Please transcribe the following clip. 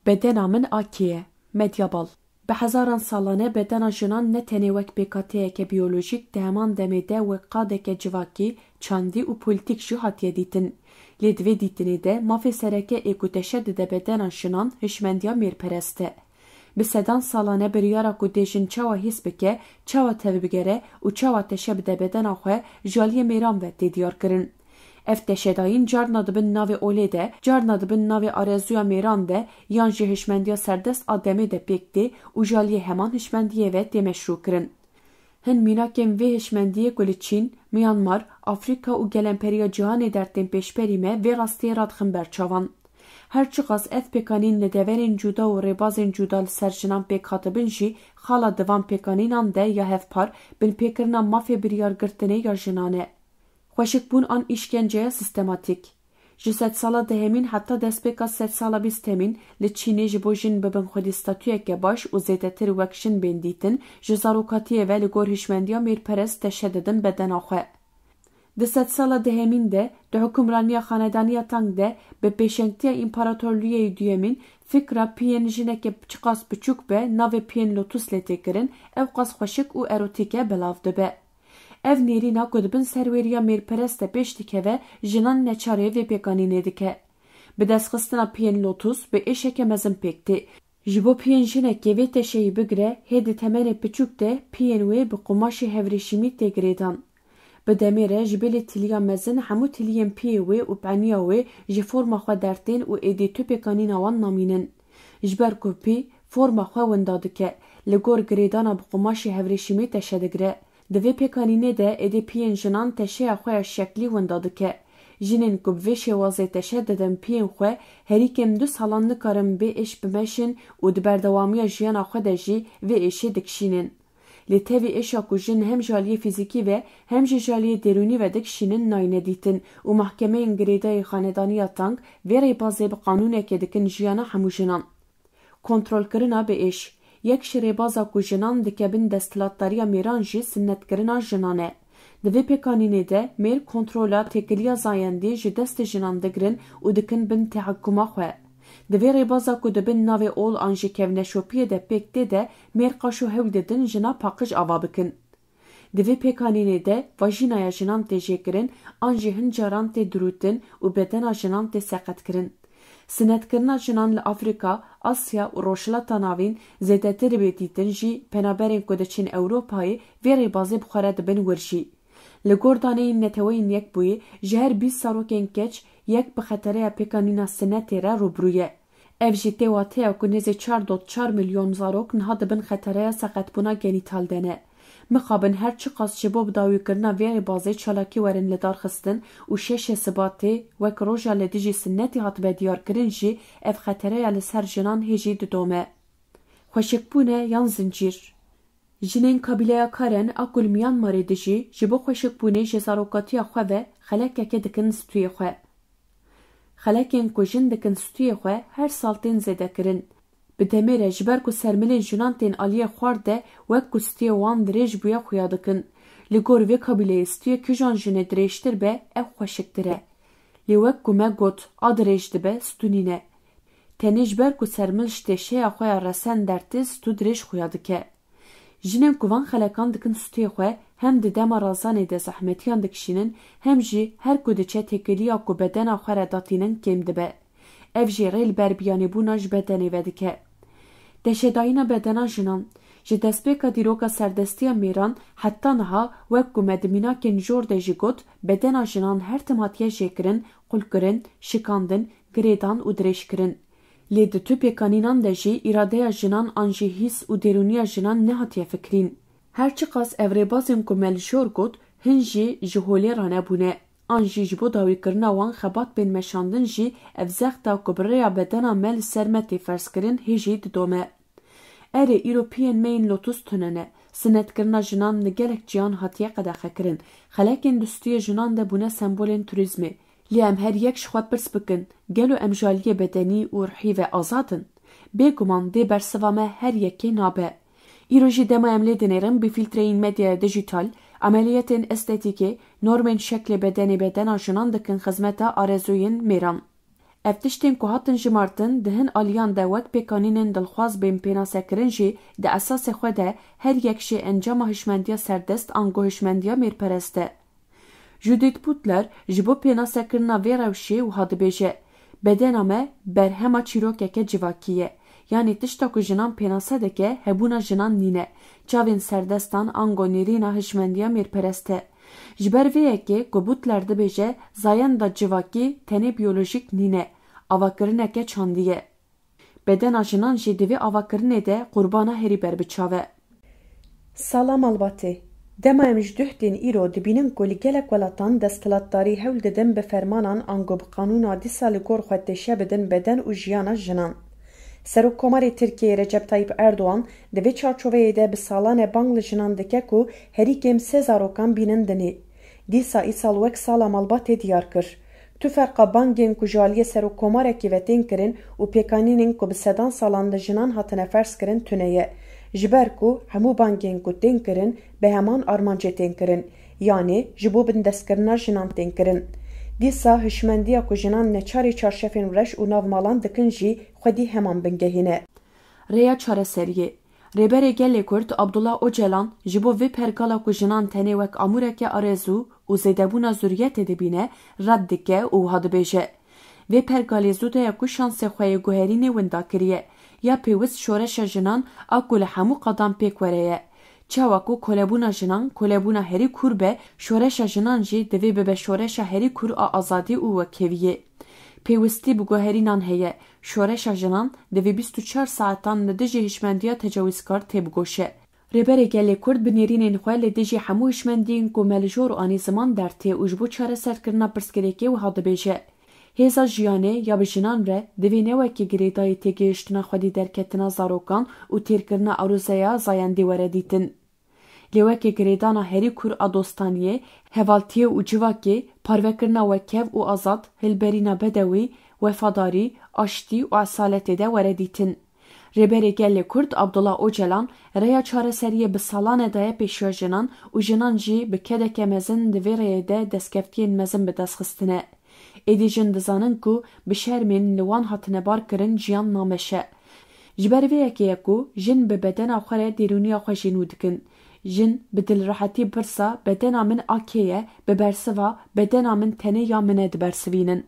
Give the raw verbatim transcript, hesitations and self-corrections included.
Bedena min a kê ye? Medyabal. Bi hezaran salan e bedena jinan ne tenê wek pêkhateyeke biyolojîk, di heman demê de wek qadeke civakî, çandî û polîtîk jî hatiye dîtin. Lê di vê dîtinê de mafê sereke ê ku teşe dide bedena jinan hişmendiya mêrperest e. Bi sedan salan e biryara ku dê jin çawa hîs bike, çawa tevbigere û çawa teşe bide bedena xwe ji aliyê mêran ve tê diyarkirin. Ev teşedayîn carna di bin navê olê de, carna di bin navê arezuya mêran de yan jî hişmendiya serdest a demê de pêk tê û ji aliyê heman hişmendiyê ve tê meşrûkirin. Hin mînakên vê hişmendiyê ku li Çîn, Myanmar, Afrîka û gelenperiya cîhanê dertên pêşberî me vê rastiyê radixin ber çavan. Her çiqas ev pêkanîn li deverên cuda û rêbazên cuda li ser jinan pêk hatibin jî, xala di van pêkanînan de ya hevpar binpêkirina mafê biryargirtinê ya jinan e. Xweşikbûn an îşkenceya sîstematîk. Ji sedsala dehemîn heta destpêka sedsala bîstemîn li Çînê ji bo jin bibin xwedî statuyeke baş û zêdetir wek jin bên dîtin, ji zarokatiyê ve li gor hişmendiya mêrperest teşe didin bedena xwe. Di sedsala dehemîn de, di hukimraniya xanedaniya Tang de, bi pêşengtiya împaratorlûyê duyemîn, fikra piyên jineke çiqas biçûk be, navê piyên Lotus lê tê kirin, ewqas xweşik û erotîk e, belav dibe. Ev nêrîna ku di bin serwêriya mêrperest de pêş dikeve, jinan neçarê vê pêkanînê dike. Bi destxistina piyên Lotus bi êşeke mezin pêk tê. Ji bo piyên jinekê vê teşeyî bigire, hê di temenê piçûk de piyên wê bi qumaşê hevrêşîmî tê girêdan. Bi demê re ji bilî tiliya mezin hemû tiliyên piyê wê û peniya wê ji forma xwe dertên û êdî tu pêkanîna wan namînin. Ji ber ku pî forma xwe winda dike, li gor girêdana bi qumaşê hevrêşîmî teşe digire. Di vê pêkanînê de êdî piyên jinan teşeya xwe ya şeklî winda dike. Jinên ku bi vê şêwazê teşe didin piyên xwe, herî kêm du salan nikarin bê êş bimeşin û di berdewamiya jiyana xwe de jî vê êşê dikişînin. Lê tevî êşa ku jin hem ji aliyê fîzîkî ve hem jî ji aliyê derûnî ve dikişînin nayîne dîtin û mahkemeyên girêdayî xanedaniya Tang vê rêbazê bi qanûnekê dikin jiyana hemû jinan. Kontrolkirina bi êş. Yek ji rêbaza ku jinan dike bin desthilatdariya mêran jî sinnetkirina jinan e. Di vê pêkanînê de mêr kontrola têkiliya zayendî ji destê jinan digirin û dikin bin tehekkuma xwe. Di vê rêbaza ku di bin navê ol an jî kevneşopiyê de pêk tê de mêr qaşo hewl didin jina paqij ava bikin. Di vê pêkanînê de vajînaya jinan tê jêkirin an jî hin caran tê dirûtin û bedena jinan tê seqetkirin. Sinetkirina jinan li Afrîka, Asya û Rojhilata Navîn zêdetir bê dîtin jî, penaberên ku diçin Ewropayê vê rêbazê bi xwe re dibin wir jî. Li gor daneyên Neteweyên Yekbûyî, ji her bîst zarokên keç yek bi xetereya pêkanîna sinetê re rûbirû ye. Ev jî tê wateya ku nêzî çar dot çar milyon zarok niha di bin xetereya seqetbûna genîtal de ne. Mixabin her çiqas ji bo bi dawîkirina vê rêbazê çalakî werin lidarxistin û şeşê Sibatê wek roja li dijî sinetê hatibe diyarkirin jî, ev xetereya li ser jinan hê jî didome. Xweşikbûne yan zincîr. Jinên kabîleya Karen a ku li Myanmarê dijî, ji bo xweşikbûnê ji zarokatiya xwe ve xelekekê dikin stûyê xwe. Xelekên ku jin dikin stûyê xwe her sal tên zêdekirin. Bi demê re ji ber ku sermilên jinan tên aliyê xwar de wek ku stûyê wan dirêj bûye xuya dikin. Li gor vê kabîleyê stûyê kijan jinê dirêjtir be, ew xweşiktir e. Lê wek ku me got, a dirêj dibe, stû nîne. Tenê ji ber ku sermil ji têşeya xwe ya resen dertê stû dirêj xuya dike. Jinên ku van xelekan dikin stûyê xwe, hem di dema razanê de zehmetiyan dikişînin, hem jî her ku diçe têkiliya ku bedena xwe re datînin kêm dibe. Ev jî rê li ber biyanîbûna ji bedenê vedike. Teşedayîna bedena jinan. Ji destpêka dîroka serdestiya mêran heta niha, wek ku me di mînakên jor de jî got, bedena jinan her tim hatiye jêkirin, qulkirin, şikandin, girêdan û dirêjkirin. Lê di tu pêkanînan de jî îradeya jinan an jî hîs û derûniya jinan nehatiye fikirîn. Her çiqas ev rêbazên ku me li jor got, hin jî ji holê re nebûne. An jî ji bo dawîkirina wan xebat bên meşandin jî, ev zexta ku bi rêya bedena me li ser me tê ferzkirin hê jî didome. Erê, îro piyên me yên Lotus tune ne. Sinetkirina jinan li gelek ciyan hatiye qedexekirin. Xelekên di stûyê jinan de bûne sembolên turîzmê. Lê em her yek ji xwe pirs bikin, gelo em ji aliyê bedenî û ruhî ve azad in? Bêguman dê bersiva me her yekê na be. Îro jî dema em lê dinêrin bi fîltreyên medyaya dijîtal, emeliyetên estetîkê, normên şeklê bedenê bedena jinan dikin xizmeta arezûyên mêran. Ev tiştên ku hatin jimartin di hin aliyan de wek pêkanînên dilxwaz bên pênasekirin jî di esasê xwe de her yek jê encama hişmendiya serdest ango hişmendiya mêrperest e. Judith Butler ji bo pênasekirina vê rewşê wiha dibêje, Bedena me berhema çîrokeke civakî ye. Yanî tişta ku jinan pênase dike hebûna jinan nîne. Çavên serdestan ango nêrîna hişmendiya mêrperest e. Ji ber vê yekê ku Butler dibêje zayenda civakî tenê biyolojîk nîne, avakirineke çandî ye. Bedena jinan jî di vê avakirinê de qurbana herî berbiçav e. Sala malbatê. Dema em ji duhdên îro dibînin ku li gelek welatan desthilatdarî hewl didin bi fermanan ango bi qanûna dîsa li gor xwe têşe bidin beden û jiyana jinan. Serokkomarê Tirkiyeyê Recep Tayyip Erdogan di vê çarçoveyê de bi salan e bang li jinan dike ku herî kêm sê zarokan bînin dinê. Dîsa îsal wek sala malbatê diyar kir. Tu ferqa bangên ku ji aliyê serokkomarekî ve tên kirin û pêkanînên ku bi sedan salan li jinan hatine ferzkirin tune ye. Ji ber ku hemû bangên ku tên kirin bi heman armancê tên kirin, yanî ji bo bindestkirina jinan tên kirin. Dîsa hişmendiya ku jinan neçarî çarşefên reş û nav malan dikin jî xwedî heman bingehîn e. Rêya çareseriyê. Rêberê Gelê Kurd Abdullah Ocalan ji bo vê pergala ku jinan tenê wek amûreke arezû û zêdebûna zuriyetê dibîne, red dike û wiha dibêje, Vê pergalê zû de ye ku şansê xwe yê guherînê winda kiriye. Ya pêwist şoreşa jinan a ku li hemû qadan pêk were ye. Çawa ku kolebûna jinan kolebûna herî kûr be, şoreşa jinan jî divê bibe şoreşa herî kûr a azadî û wekheviyê. Pêwistî bi guherînan heye. Şoreşa jinan divê bîst û çar saetan li dijî hişmendiya tecawizkar têbigoşe. Rêberê Gelê Kurd bi nêrînên xwe li dijî hemû hişmendiyên ku me li jor anî ziman dertê û ji bo çareserkirina pirsgirêkê wiha dibêje, Hêza jiyanê ya bi jinan re divê ne wekî girêdayî têgihiştina xwedî derketina zarokan û têrkirina erozeya zayendî were dîtin. Lê wekî girêdana herî kûr a dostaniyê, hevaltiyê û civakê, parvekirina wekhev û azad, hilberîna bedewî, wefadarî, aştî û esaletê de were dîtin. Rêberê Gelê Kurd Abdullah Ocalan rêya çareseriyê bi salan e daye pêşiya jinan û jinan jî bi kedeke mezin di vê rêyê de destkeftiyên mezin bi dest xistine. Êdî jin dizanin ku bi şermên li wan hatine barkirin jiyan nameşe. Ji ber vê yekê ye ku jin bi bedena xwe re dêrûniya xwe jî nû dikin. Jin bi dilrehetî pirsa bedena min a kê ye, bi bersiva bedena min tenê ya min e dibersivînin.